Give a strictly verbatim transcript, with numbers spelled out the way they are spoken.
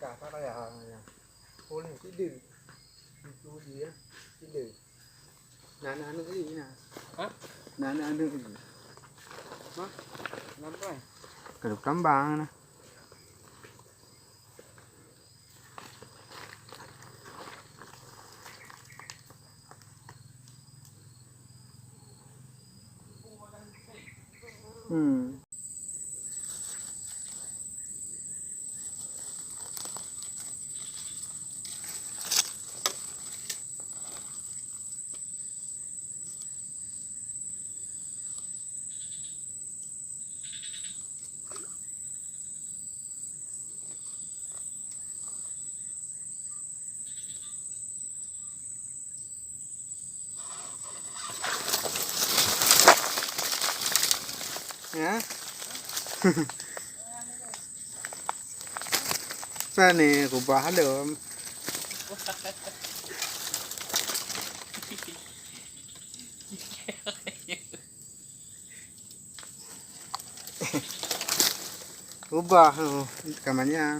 Ka, ka raya, raya. Boleh, tidur. Itu dia, tidur. Nah, nah, aneuk lagi, nah. Hah? Nah, nah, aneuk lagi. Hah? Kenapa? Kalau kambang, nah. Hmm. Ya. Sana kubah lom. Ubah, oh, kamarnya.